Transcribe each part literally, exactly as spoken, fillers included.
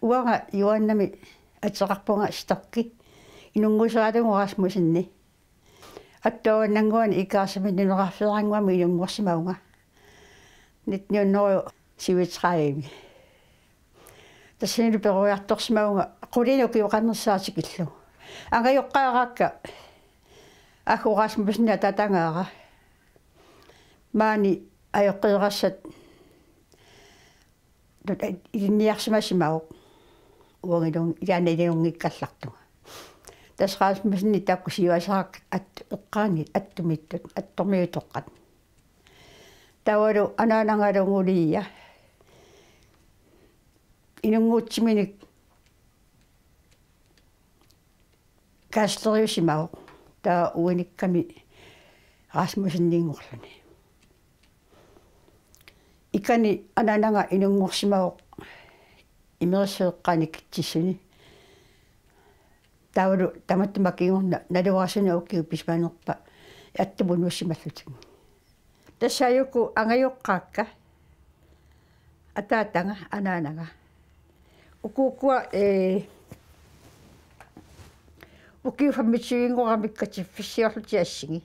Uanga Juaannami ateqarpunga Stokki. Inunnguuseralugu Rasmussenip attuaannannguani Ikerasamit nunaqarfeerannguamik inunngorsimavunga. Nitten hundrede syvogtredive. Tassanilu peroriartorsimavunga qulinik ukioqarnersaat tikillugu. Angajoqqaaraakka Aggu Rasmussenip ataatagaara. Maani ajoqeerassat tut-, ilinniarsimasimavoq. Uangalu ilaanni ilunngikkallartunga. Tassa Rasmussenip taakku siuaaseraakka at-, eqqaani attumiittut, attormiutoqqat. Taavalu anaanagalu Ngulia. Inunnguutsiminik kansleeriusimavoq. Taava uinikkami Rasmusseninngorluni. Ikani anaanaga inunngorsimavoq Imerissut eqqaani Kitsissuni. Taavalu tamatuma kingorna naluara suna ukiut pisimanerpa attumut nuussimallutik. Tassa ajuku angajoqqaakka, ataataga, anaanaga. Ukuukkua, ee, ukiut femogtyve-nngoramikkit katiffissiorlutik assingi.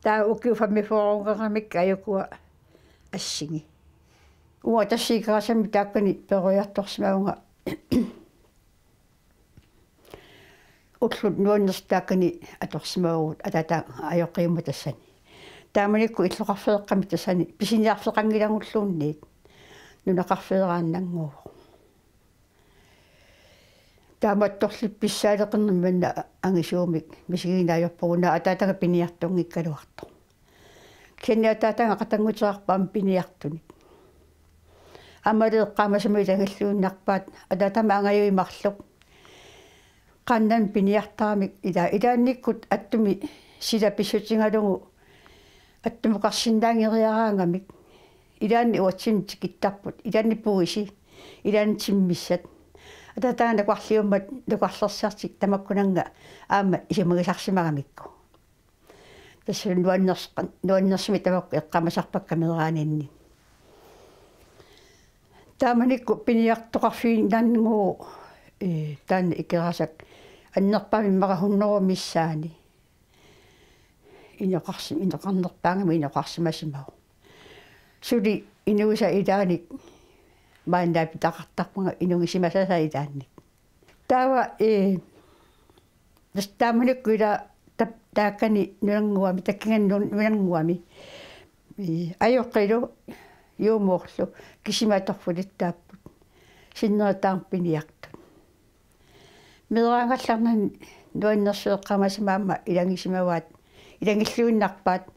Taava ukiut femogfyrre-nngoramikkit ajukua assingi. Uanga tassa Ikerasamit taakkani peroriartorsimavunga. Ullut nuannersut taakkani atorsimavugut ataataga ajoqiummat tassani. Taamanikkut illoqarfeeqqamik tassani pisiniarfeqanngilagulluunniit nunaqarfeeraannannguuvoq. Taamaattorli pissaaleqernermik manna angisuumik misigineq ajorpugut, una ataataga piniartunngikkaluartoq. Kisianni ataataga qatannguteqarpoq aamma piniartunik. Aammalu eqqaamasama ilagilluinnarpaat, ataatama angajui marluk qaannamik piniartaramik ila-, ilaannikkut attumi sila pissutigalugu attumukarsinnaanngeriaraangamik. Ilaanni uatsinnut tikittarput, ilaanni puisi, ilaanni timmissat. Ataataga nakugarliummat nakugarlersartik tamakkunannga aamma isumagisarsimagamikku. Tassa nuanners-, nuannersumik tamakku eqqaamasarpakka meeraaninni. Taamanikkut piniartoqarfiginnannguuvoq, ee, taanna Ikerasak annerpaamik immaqa hunnorujup missaani. Inoqarsi-, inoqarnerpaagami inoqarsimasimavoq. Suli inuisa ilaanik maanna pitaqartarpunga inugisimasasa ilaannik. Taava, ee, tassa taamanikkut ila tap-, taakkani nunannguami, takkingani nun-, nunannguami. Ee, ajoqilu, juumuullu, kisimi atorfilittaapput. Sinneri taama piniartut. Meeraagallarnani nuannersut eqqaamasama aamma ilagisimavaat, ilagilluinnarpaat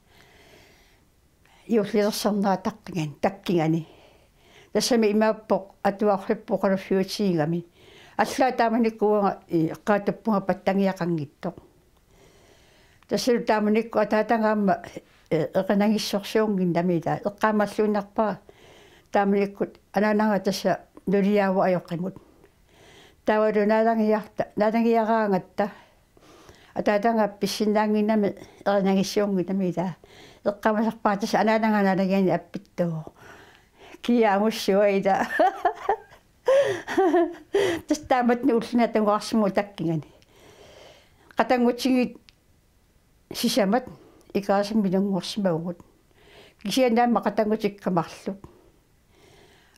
juullilersarnera takkingani, takkingani. Tassami imaappoq atuarfipput oqaluffiutigigami. Allaat taamanikkut uanga, ee, eqqaatuppunga pattangiaqanngitsoq. Tassalu taamanikkut ataataga aamma, ee, erinagissarsuunnginnami ilaa. Eqqaamalluinnarpara taamanikkut anaanaga tassa nuliaavoq ajoqimut. Taavalu naalagiarta-, naalagiaraangatta ataataga pissinnaannginnami erinagissuunnginnami ilaa. Eqqaamasarpara tassa anaanaga naalagianik appittuuvoq. Kia angussua ilaa. Tassa taamatut ulluni atungaarsimavoq takkingani. Qatanngutigiit sisamat Ikerasamit inunngorsimavugut. Kisianni aamma qatanngutikka marluk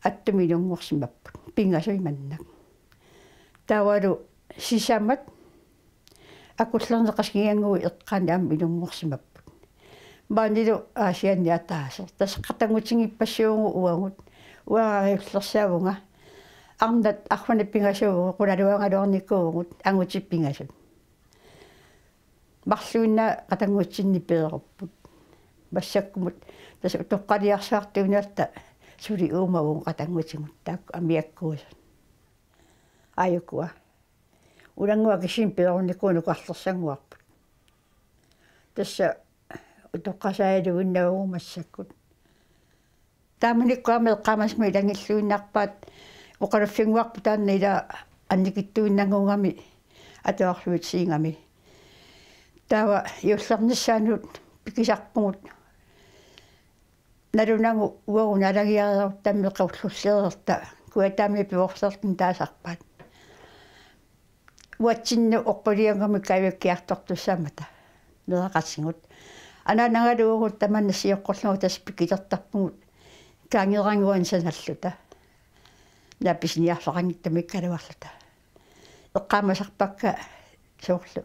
attumik inunngorsimapput. Pingasut imannak. Taavalu sisamat akullerneqasinngikkaanni eqqaani aamma inunngorsimapput. Maanilu Aasianni ataaseq. Tassa qatanngutigiippassuugut uagut. Uanga angajullersaavunga. Arnat arfineq-pingasuuvugut, qularnaagaluarnikuuvugut, angutit pingasut. Marluinnaat qatanngutsinni peerupput. Massakkumut tassa utoqqaliarsaartuinnarluta suli uumavugut qatanngutigut taakku amiakkuusut. Ajukua. Unannguaq kisimi peerunnikuuvoq nukarlersannguarput. Tassa utoqqasaajaluinnaavugut massakkut. Taamanikkut aamma eqqaamasama ilagilluinnarpaat oqaluffinnguarput taanna ilaa annikitsuinnannguugami atuarfiutigigami. Taava juullernissaanut pikisarpugut nalunagu uagut naalagiareerutta aamma qaullullereerutta Kujataani pivorsertin taasarpaat. Uatsinnut orpalianngormik kavikkiartortussaammata. Nereqatigut. Anaanagaluugut tamanna sioqqorlugu tassa pikilertarpugut. Kaangeerannguani sanalluta. Napisiniarfeqanngitsumik kaluarluta. Eqqaamasarpakka soorlu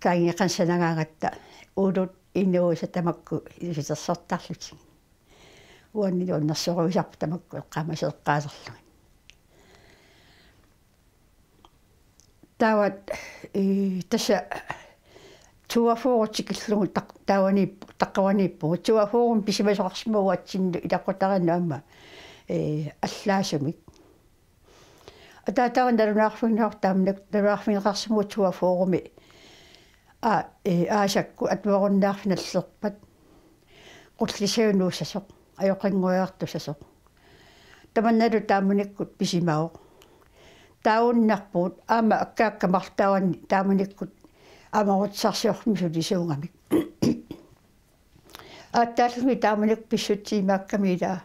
kaangeeqqanik sanagaangatta ulut inuusat tamakku ilusilersortarlutik. Uanni nuannersoruisarput tamakku eqqaamasat eqqaaserlugit. Taava, eh, tassa toogfyrre tikillugu taq-, taavaniip-, taqqavaniippugut. Toogfyrre pisimasoqarsimavoq uatsinnut ilaqutariinnut aamma, eh, allaasumik. Ataataga nalunaarfigineqar-, taamani nalunaarfigineqarsimavoq toogfyrremi. Aa, eh, aasakkut atuarunnaarfik nallerpat. Qullissagunuussasoq, ajoqinngoriartussasoq. Tamannalu taamanikkut pisimavoq. Taagunnarpugut, aamma akkaakka marluk taavani taamanikkut amerutissarsiorfimmi sulisuugamik. Aatsaalluunniit taamanikkut pissutsit imaakkami ilaa.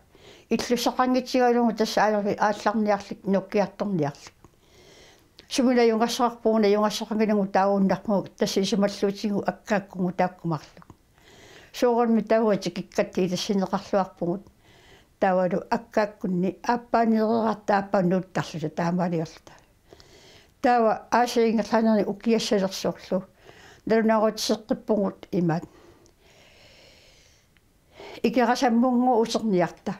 Illussaqanngitsigalugu tassa aajorli aallarniarlik, nukkiartorniarlik. Sumi najugassaqarpugut, najugassaqanngilagut taagunnarpugut, tassa isumalluutigut akkaakkugut taakku marluk. Soorunami taava tikikkatta ilassinneqarluarpugut. Taavalu akkaakkunni aappaaniireeratta aappaanut nuuttarluta taamaaliorluta. Taava aasiit ingerlanerani ukiassalersorlu. Nalunaarutiseqqippugut imaat. Ikerasammunngooq uterniarta.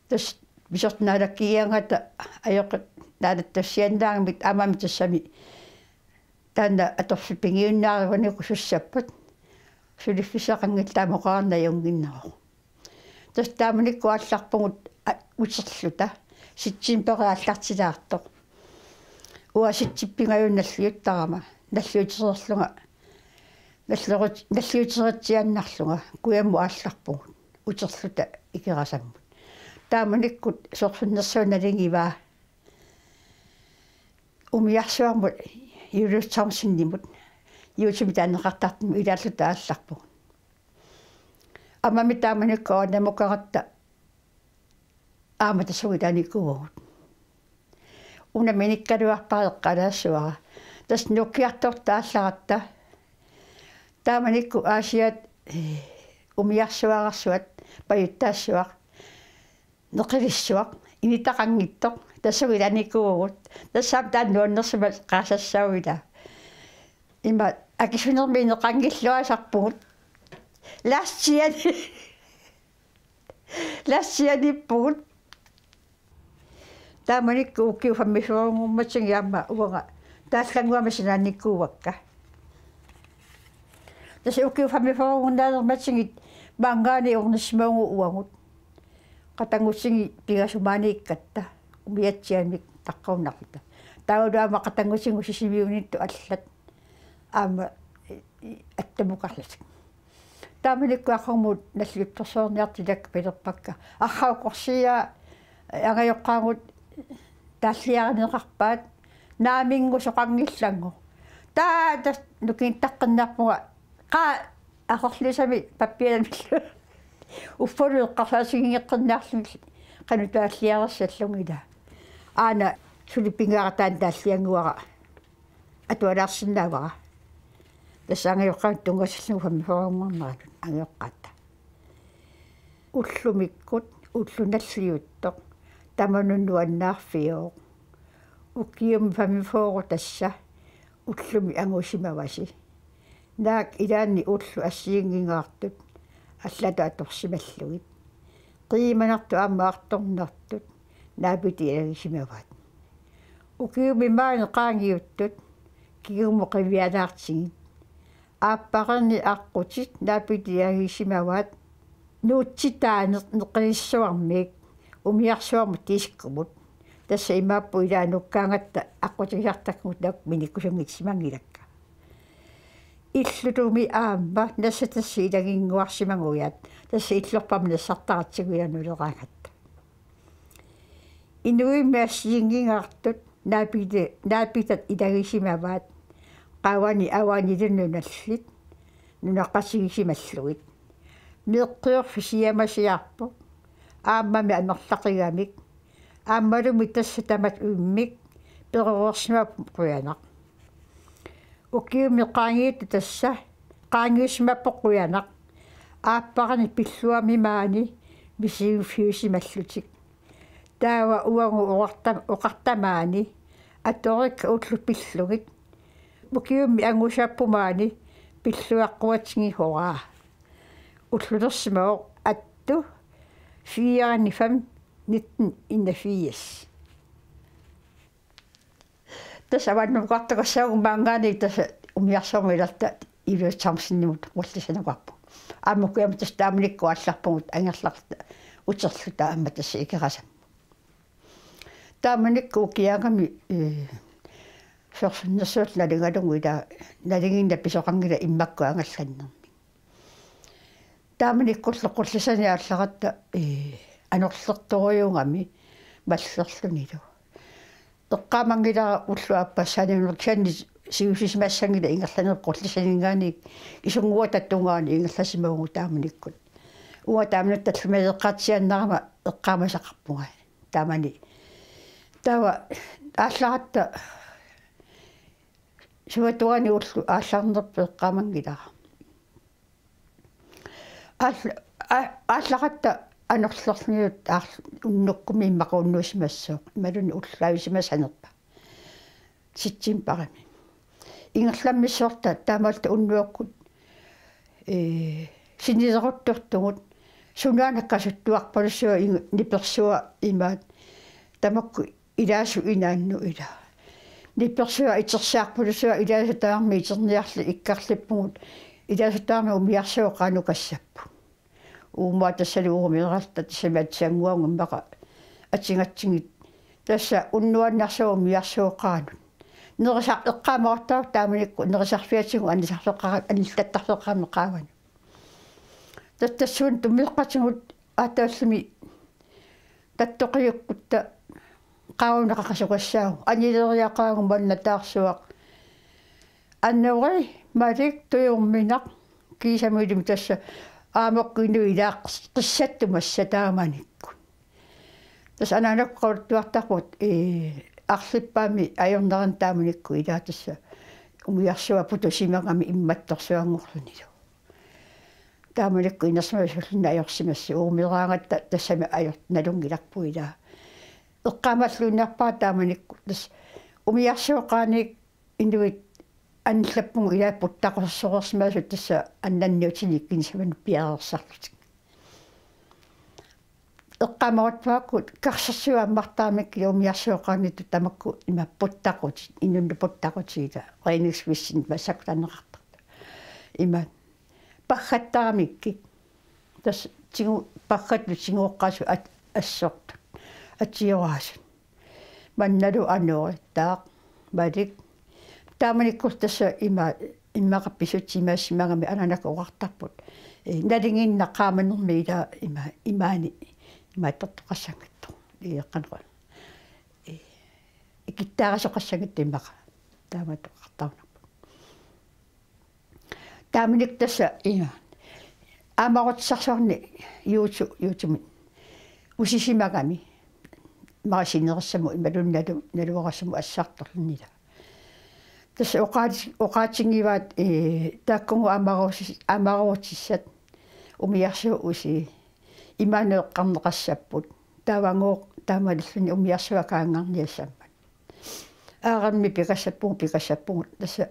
Tassa pisortat naalakkigigaangata ajoqi-, naalattassiannaagami aammami tassami taanna atorfik pigiunnaarivanik sussappat. Suliffissaqanngilaq taama oqarniarneq ajunnginneroq. Tassa taamanikkut aallarpugut a-, uterluta. September aallartilaartoq. Uanga septemberip pingajuat nalliuttarama. Nalliutereerlunga. Nallerut-, nalliuteritsiaannarlunga. Kujammut aallarpugut. Uterluta Ikerasammut. Taamanikkut sorsunnersuaq nalingivaa. Umiarsuarmut Julius Thomsenimut. Juutsimi taaneqartartumut ilaalluta aallarpugut. Aammami taamanikkut avannamukaratta aamma tassunga ilaanikuuvugut. Una minikkaluarpara eqqalaassuara. Tassa nukkiartortut aallaratta. Taamanikkut Aasiaat, eh, umiarsuararsuaq, pajuttaassuaq, neqilissuaq, initaqanngitsoq, tassunga ilaanikuuvugut. Tassami taanna nuannersimasut eqqaasassaavila. Ima akisunermi ineqanngilluasarpugut. Lassiani. Lassianiippugut. Taamanikkut ukiut femogfyrrenngormatigit aamma uanga taallannguamik sinaanikuuakka. Tassa ukiut femogfyrrenngornaalermatigit maanngaanniit ornissimavugut uagut. Qatanngutigiit pingasut maaniikkatta umiatsianik taqqarunnarluta. Taavalu aamma qatanngutigut Sisimiuniittut allat aamma i-, i-, attamukarlutik. Taamanikkut aqagumut nalliuttorsuarniartut ilakka pilerpakka. Arraq ukorsiaa angajoqqaagut taalliarineqarpaat naaminngusoqanngillangu. Taava tassa nukinnittaqqinnaarpunga qaa aqorluusami pappialamillu. Uffalu eqqarsaatiginngeqqinnaarlugit qanoq taalliarersallunga ilaa. Aana suli pingaartaani taalliannguara atualaarsinnaavara. Tassa angajoqqaanut tunngatillugu femogfyrrenngorneratut angajoqqaatta. Ullumikkut ulloq nalliuttoq tamanut nuannaarfiuvoq. Ukiumi femogfyrre tassa ullumi angusimavasi. Naak ilaanni ullut assigiinngingaartut allatut atorsimallugit. Qiimanartut aamma artornartut naapitut ilagisimavaat. Ukiumi maani qaangiuttut kingumut qivialaartigit. Aappariinni aqqutit naapitut ilagisimavaat. Nuutsitaaneq neqilissuarmiit umiarsuarmut tiskumut. Tassa imaappoq ilaa nukkaangatta aqqutigisartakkagut taakku minikkusunngitsimanngilakka. Illutumi aamma nassatassat ilaginnguarsimagujaat. Tassa illorpammi nassartaratsigu ilaa nuleraangatta. Inuimmi assigiinngingaartut naapiti-, naapitat ilagisimavaat. Qaavani avanilu nunallit nunaqqatigisimallugit. Meeqqiorfik siamasiarpoq. Aammami amerlaqigamik. Aammalumi tassa tamat uimmik peroreersimappat qujanaq. Ukiumi qaangiuttut tassa qaangiussimapput qujanaq. Aapparani pilluami maani misigiffiusimallutik. Taava uagut oqarta-, oqartamaani atorikka ullut pillugit. Ukiumi angusapput maani pilluaqquatigihoraa. Ullulersimavoq attu fire-ni fem nitten enogfirs. Tassa avannartoqartussaagut maanngaanniit tassa umiarsuarmiilerta Julius Thomsenimut qullissanukarput. Aamma ukiami tassa taamanikkut aallarpugut angerlarluta uterluta aamma tassa Ikerasammut. Taamanikkut ukiagami, eh, fjortennersuut nalugalugu ila nalinginnaq pisoqanngilaq immakkut angallannermik. Taamanikkullu qullissanik aallaratta, eh, anorlertorujuugami mallerlunilu. Eqqaamanngilara ullut aappassaaniinnaq kisianni siusisimassanngilaq ingerlanerput qullissaninngaanniit isunnguata tungaanut ingerlasimavugut taamanikkut. Uanga taamanikkut tallimaneeqqaatsiaannarama eqqaamasaqarpunga. Taamani. Taava aallaratta suatuani ullut aallarnerput eqqaamanngilara. Aal-, a-, aallaratta anorlerlunilu aarl-, unnukkumi immaqa unnuusimassooq. Imaluunniit ullaavisimassanerpa. Septembarimi. Ingerlammissorta taamaalilluta unnuakkut, ee, sinileruttortugut sunaana kasuttuarpalussuaq ing-, nipersua imaat tamakku ilaasut inaannut ila. Nipersua itersaarpalussuaq ilaasut tamarmik iterniarlugit ikkarlippugut ilaasut tamarmik umiarsuup qaanut kassapput. Uumaa tassalu uumeeralta tassami atisannguagut immaqa atigatsigit. Tassa unnuaannarsuaq umiarsuup qaanut. Nerisa-, eqqaamaartaaq taamanikkut nerisarfiatigut annisarfeqara-, anillattarfeqarami qaavanut. Tassa tassuuna tummeqqatigut aatsaallumi tattoqiukkutta qaavani qaqasukassaagut. Anileriaqaagut manna taarsuaq. Anori, Malik, tujorminaq, kiisami ilumut tassa aamma uku inuit ilaat qis-, qissattut massa taamanikkut. Tassa anaanakkut oqaluttuartarput, ee, Arlippaami ajornerani taamanikkut ilaa tassa umiarsuaq putusimagami immattorsuanngorlunilu. Taamanikkut inersimasut sullini ajorsimassooq uumeeraangatta tassami ajortoq nalunngilarput ilaa. Eqqaamalluinnarpara taamanikkut tassa umiarsuup qaaniit inuit anillappugut ilaa puttaqussoreersimasut tassa annanniutinik kinsermanut piareersarlutik. Eqqaamaaruttuakkut karsersuaq ammartaramikkit umiarsuup qaaniittut tamakku ima puttaqutit, inunnut puttaqutit ilaa, redningsvestit massakkut anneqartartut. Ima paggattaramikkit. Tassa tigu-, paggattut tiguoqqaasut at-, assortut. Atioraasut. Mannalu Anori, taava Malik. Taamanikkullu tassa ima, immaqa pisutsit imaassimagami anaanakkut oqartarput. Ee, nalinginnaq qaamanermi ilaa ima, imaani, imaattortoqassanngitsoq. Ee, qanoq. Ee, ikittaarisoqassanngitsoq immaqa. Taamaattoqartarunarput. Taamanikkut tassa, ii, aamma Amarutissarsuarni Juutu, Juutumut usisimagami. Maasinerissamut imaluunniit nalu-, naluarassamut assartorluni ilaa. Tassa oqaati-, oqaatigivaat, ee, taakkununnga amaruutis-, amaruutissat umiarsuup usii imaanut eqqarneqassapput. Taavagooq taamaalilluni umiarsuaq kaanngarniassammat. Aarimmi pikassappugut, pikassappugut. Tassa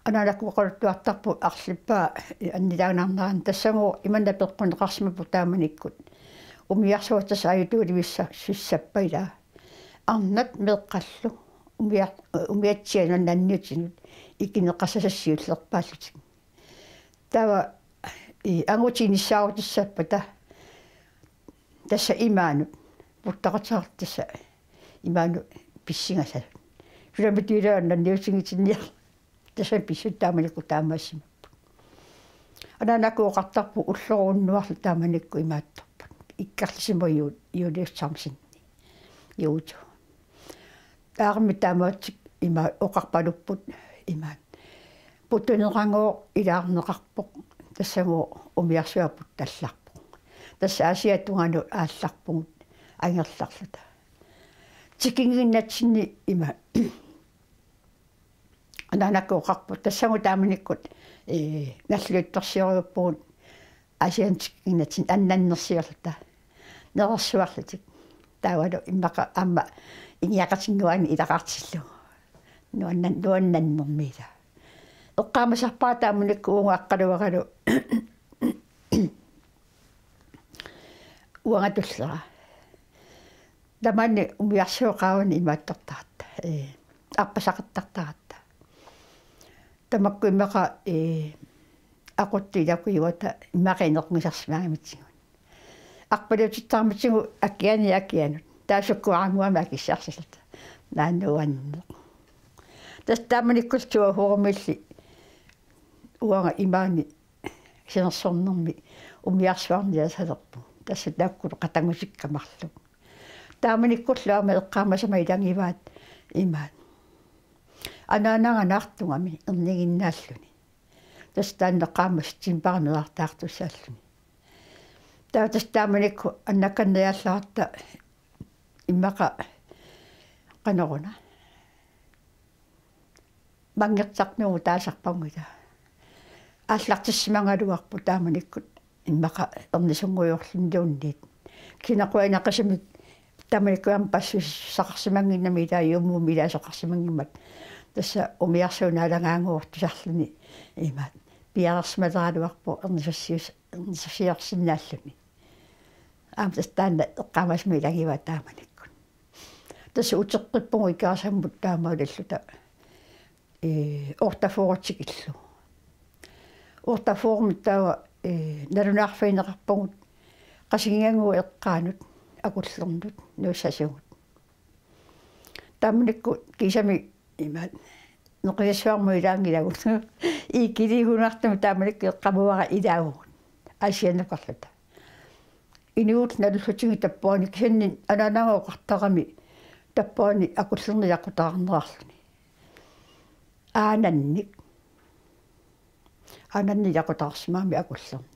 anaanakkut oqaluttuartarput Arlippaa annilaangaarnerani tassagooq imanna peqquneqarsimapput taamanikkut. Umiarsuaq tassa ajutuulivissa-, -sissappat ilaa. Arnat meeqqallu umiar-, umiatsianut annanniutinut ikineqassasoq siullerpaallutik. Taava, ii, angutit inissaarutissaappata tassa imaanut. Puttaqutaq tassa imaanut pissingasagut. Sulamitigilaannanniutigitinniar-. Tassa pissutsit taamanikkut taamaassimapput. Anaanakkut oqartarput ulloruunnuarlu taamanikkut imaattorput. Ikkarlisimavoq Ju-, Julius Thomsen. Juutu. Taarmi taamaatsik ima oqarpalupput imaat. Putuneragooq ilaarneqarpoq. Tassagooq umiarsuaq puttallarpoq. Tassa Aasiaat tungaanut aallarpugut angerlarluta. tikinnginnatsinni ima anaanakkut oqarput, tassagu taamanikkut, ee, nalliuttorsiorujuppugut Aasianni tikinnginnatsinnut annannersiorluta nerersuarlutik. Taavalu immaqa aamma ingiaqatinnguanik ilaqartillugu. Nuannan-, nuannannermiita. Eqqaamasarpara taamanikkut uagut aqqaluaralu uanga tullera. Tamanna umiarsuup qaavani imaattortaratta. Ee, arpasaqattartaratta. Tamakku immaqa, ee, aquttuilakujuata immaqa inequngisarsimagamitigut. Arpalutittarmitigut akiani akianut. Taava sukkuaraannguamik akissarsilerluta. Naak nuanneq. Tassa taamanikkullu tuahuorumilli uanga imaani sinersornermi umiarsuarniasalerpugut. Tassa taakkulu qatangutikka marluk. Taamanikkullu aamma eqqaamasama ilagivaat imaat. Anaanaga naartugami erniginnaalluni. Tassa taanna qaammat septembarip meerartaartussaalluni. Taava tassa taamanikkut annakkanniaallaratta immaqa qanoruna. Manngertarnerup taasarpagut ila. Aallartissimagaluarpoq taamanikkut immaqa ernisunngujoorluniluunniit. Kisianni qujanaqisumik taamanikkut aamma passusissaqarsimannginnami ilaa juummuumik ilaasoqarsimanngimmat. Tassa umiarsuup naalagaanguup tusarluni imaat. Piareersimaleraluarpoq ernisussius-, ernisussiorsinnaalluni. Aamma tassa taanna eqqaamasama ilagivaat taamanikkut. Tassa uteqqippugut Ikerasammut taamaalilluta, ee, otteogfyrre tikillugu. Otteogfyrremi taava, ee, nalunaarfigineqarpugut Qasigiannguup eqqaanut akullernut nuussasugut. Taamanikkut kiisami imaat Neqilassuarmut ilaanngilagut. Ikiligunartumik taamanikkut eqqamuara ilaavugut. Aasiannakarluta. Inuullu nalullutigit tappuanik kisianni anaanaga oqartarami tappuani akullerni jaqutaqarnerarluni. Aanannik. Aanannik jaqutaqarsimagami akullerni.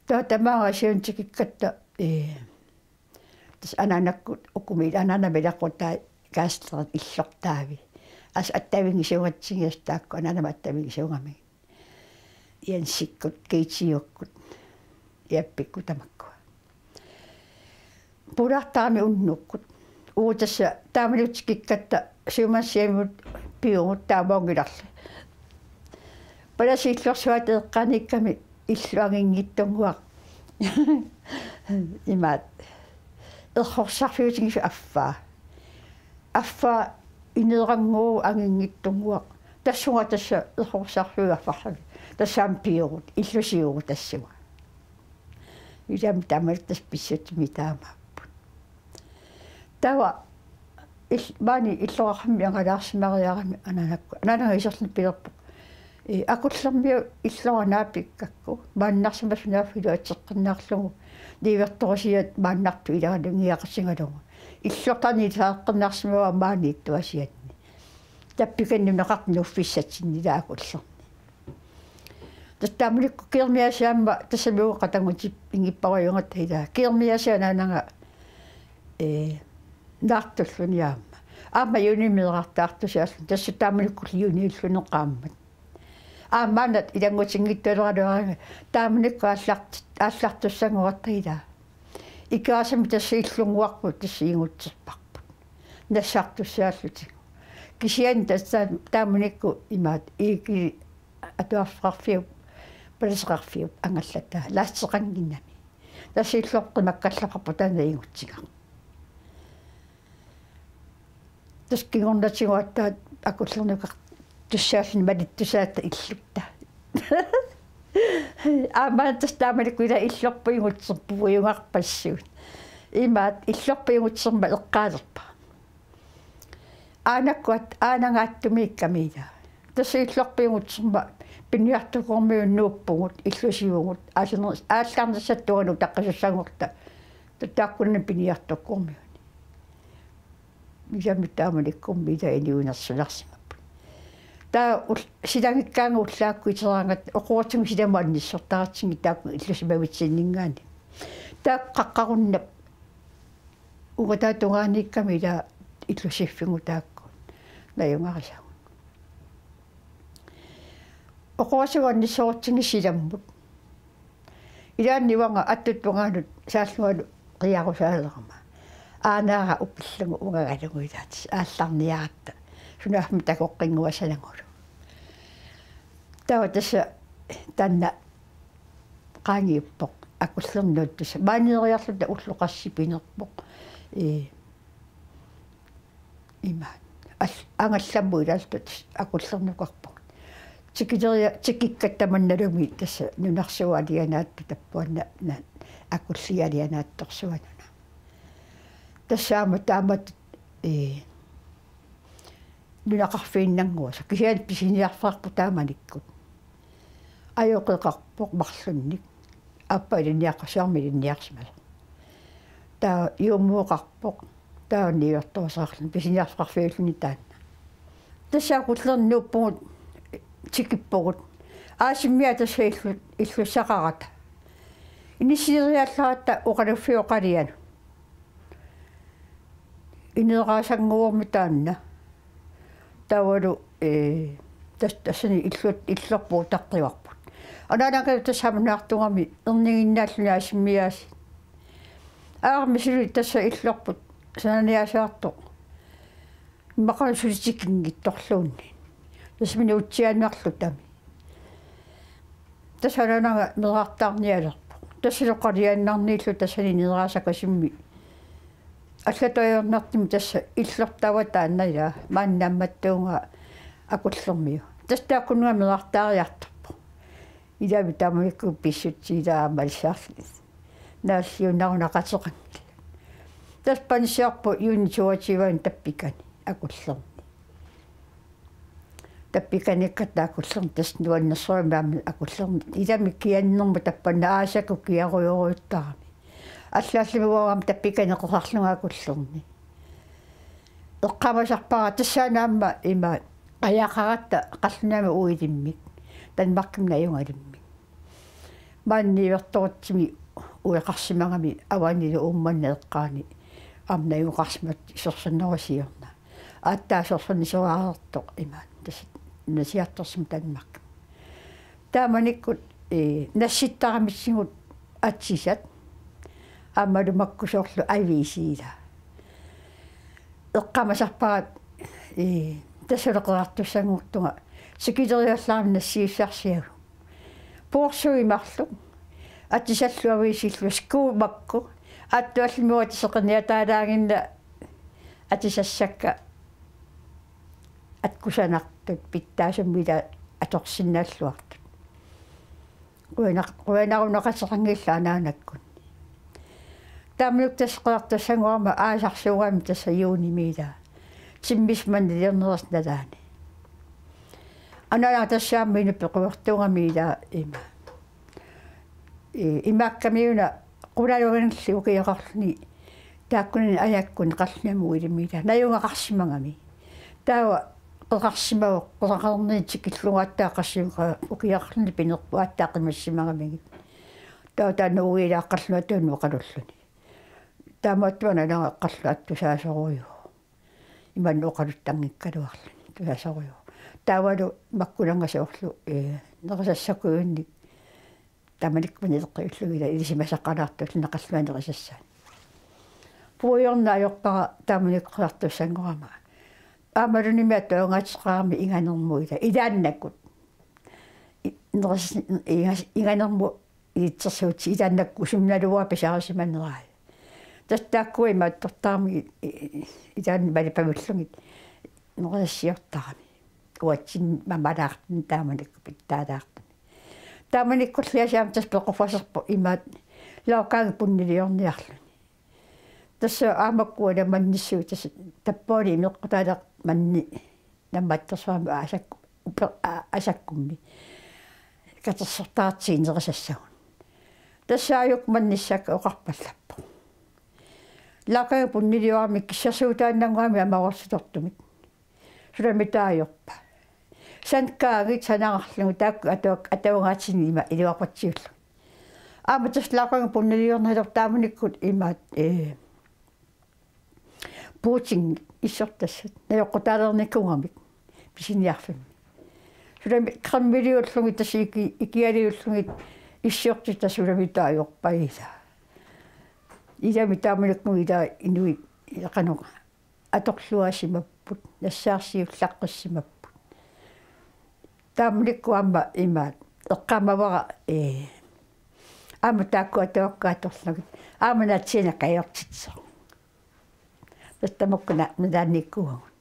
Taava tamaanga Aasianni tikikkatta, ee, tassa anaanakkut ukumi anaanama ilaqutaa kaaslerit illortaavi. Assut attavigisungatsigu assut taakku anaanama attavigisungamigit. Jensikkut, Keitiukkut, Jappikkut tamakkua. Pulaartarami unnukkut. Uagut tassa taamanikkut tikikkatta siumansiamut pivugut taamaanngilarli. Palasi illorsuata eqqaaniikkami illup anginngitsunnguaq. Imaat. Errorsarfiutigisut affaa. Affaa ineerannguup anginngitsunnguaq. Tassunga tassa errorsarfiup affarluni. Tassami pivugut, illusivugut tassunga. Ilami taamanikkut tassa pissutsimik taamaapput. Taava il-, maani illoqarfimmi angalaarsimariarami anaanakkut. Anaanaga iserluni pilerpoq. Ee, akullermiut illora naapikkakku. Maannarsimasut naaffilu atseqqinnaarlugu. Niuertorusiat maannartut ilagalungiaqatigalugu. Illortarni ilaaqqinnaarsimavaa maani ittuasianni. Tappikanni nuneqartut nuuffissatsinni ilaa akullerni. Tassa taamanikkut kiirmiaasiat aamma tassami uagut qatanngutip inngipparujugatta ilaa. Kiirmiaasiat anaanaga, ee, naartulluni aamma. Aamma juunimi meerartaartusaalluni. Tassa taamanikkullu juuniulluni qaammat. Aamma maannat ilanngutinngitsualeraluaraangat taamanikkut aallart-, aallartussanngorarta ilaa. Ikerasami tassa illunnguarput tassa iingutserparput. Nassartussaallutik. Kisianni tassa taamanikkut imaat Eggeri atuarfeqarfiup, palaseqarfiup angallataa laasteqannginnami. Tassa illorput qimakkallarparput taanna iingutsigaq. Tassa kingornatigut aatsaat akullernukaq tussaalluni malittusaata illutta. Aamma tassa taamanikkut ilaa illorput iingutserput puiugarpassuit. Imaat illorput iingutsermat eqqaalerpara. Aanakkut aanagaattumiikkami ilaa. Tassa illorput iingutsermat piniartukoormiunut nuuppugut, illusivugut, aallarni-, aallarnissatut tungaanut utaqqisussanngorluta. Ta-, taakkunani piniartukoormiuni. Ilami taamanikkummi ilaa inuunersunarsimapput. Taava ul-, silagikkaangat ullaakkut iteraangatta oqorutsumik silamut annissortaratsinngit taakku illusimavitsinninngaanniit. Taakku qaqqarunnap uunga taava tungaaniikkami ilaa illusiffimmi taakku najugarisagut. Oqorasuannissorutsinni silammut. Ilaanni uanga attut tungaanut saallungalu qiarusaalerama. Aanaara upillugu ungagalugu ilaat aallarniaratta. Sunaaffa takoqqinnguassanagulu. Taava tassa taanna qaangiuppoq akullernuuttussa. Maaniiriarluta ulloqassi pinerpoq. Ee, ima. Al-, angallammu ilaaltut akullernukarpoq. Tikileria-, tikikkatta mannalumi tassa nunarsuaq alianaattut tappuanna na-, akulliit alianaattorsuanuna. Tassa aamma taamatut, ee, nunaqarfiinnannguasoq. Kisianni pisiniarfeqarpoq taamanikkut. Ajoqeqarpoq marlunnik. Aappaa ilinniaqqasiarmi ilinniarsimasoq. Taava juummueqarpoq. Taava niuertorusaarluni pisiniarfeqarfiulluni taanna. Tassa akullernuuppugut tikippugut. Aasimmiaa tassa illu-, illussaqarata. Inisseriallaratta oqaluffiup oqalianut. Ineeraasannguarmi taanna. Taavalu, ee, tas-, tassani illu-, illorput utaqqivarput. Anaanaga tassa aamma naartugami erniginnaalluni aasimmiaasiit. Aarmi suli tassa illorput sananiasaartoq. Immaqalu suli tikinngitsorluunniit. Tassami nuutsiaannarlutami. Tassa anaanaga meerartaarnialerpoq. Tassalu oqaliannarniillu tassani ineeraasakasummi. Allatut ajornartumik tassa illortavaa taanna ilaa maani naammattuuvunga akullermiu. Tassa taakkununnga meerartaariartorpoq. Ilaami taamanikkut pissutsit ilaa aamma alissaarlugit. Naalliunnarunaqateqanngillat. Tassa panissiorpoq juunip toogtyve-ani Tappikani akullerni. Tappikanikkatta akullerni tassa nuannersuarmik aamma akullerni. Ilami kiannermut tappanna aasakku kiarujorujuttarami. Allaallumiuarami Tappikani qeqarlunga akullerni. Eqqaamasarpara tassaana aamma ima qajaqaratta Qallunaamit uilimmik. Danmarkimi najugalimmik. Maani niuertorutsumi ueqarsimagami avanilu Uummannap eqqaani aamma najugaqarsimasoq sorsunnerup siorna. Aatsaat sorsunnerusoqartoq imaattoq tassa nunasiartorsimavoq Danmarkimi. Taamanikkut, ee, nassittaramitsigut atisat. Aammalu makku soorlu aviisi ilaa. Eqqaamasarpara, ee, tassalu qeqartussanngortunga tikileriarluarami nassiussarsiagut. Puorsuit marluk, atisallu aviisillu skuut makku, aatsaat allamut atisat qiniataalaaginnarlugit atisassakka atkusanartut pitsaasumik ilaa atorsinnaalluartut. Qujanaq-, qujanarunaqateqanngillat anaanakkut. Taamanikkut tassa qeqartussanngorama aasarsuugami tassa juunimi ilaa. Timmisut manniliornerisa nalaani. Anaanaga tassa aamma inuppit quertuugami ilaa ima. Ee, imaakkamiuna qulaluanilli ukioqarluni taakkunani ajakkuni Qallunaamit uilimmik ilaa najugaqarsimagami. Taava qeqarsimavoq, qeqarnerni tikillugu aatsaat qassiuka ukioqarluni pinerpoq aatsaat qimassimagamigit. Taava taanna uilaaq Qallunaatuunnut oqalulluni. Taamaattumik anaanaga Qallunaatut tusaasorujuuvoq. Imannak oqaluttanngikkaluarluni tusaasorujuuvoq. Taavalu makkunannga soorlu, ee, nerisassakujuunnik taamanikkut naleqqiullugit ilaa ilisimasaqalaartulluunniit Qallunaat nerisassaannik. Puigorneq ajorpara taamanikkut qeqartussanngorama. Aammalunimi atuagaateqarami Inganermut ilaa. Ilaannakkut. I-, neris-, ingas-, Inganermut ilitsersuutit ilaannakkut sumnaluara pisarisimanerai. Tassa taakkua imaattortaramigit i-, i-, ilaanni malipavillugit nerisassiortarami. Uatsinni mamalaartumik taamanikkut pitsaalaartumik. Taamanikkulli aasiit aamma tassa pequffaserput imaattoq lagkage bundeliorniarluni. Tassa aamma kuana mannissuit tassa tappaani imeqqutaaleq manni nammattorsuarmi asakku upe-, a-, asakkummi. Katersortaratsigu nerisassagut. Tassa aajuku mannissakka oqarpallappoq. Lagkage bundeliorami kissersuutaannannguamik amarorsitortumik. Sulami taajorpa. Sandkagit sanararlugu taakku atuak-, atuagaatini ima iluaqutsiullugit. Aamma tassa lagkage bundeliorniarlugu taamanikkut imaattoq, ee, Putin issiortassat najoqqutaalernikuugamik pisiniarfimmi. Sulami kremliullugit tassa iki-, ikialiullugit issiortitaq sulami taajorpagisa. Ilami taamanikkut ila inuit qanoq atorluarsimapput, nassaarsiullaqqissimapput. Taamanikkut aamma imaat eqqaamavara, ee, aamma taakku atuakkaat atorlugit. Aamma natsiineq ajortitsisoq. Tassa tamakkua nalaanikuuagut.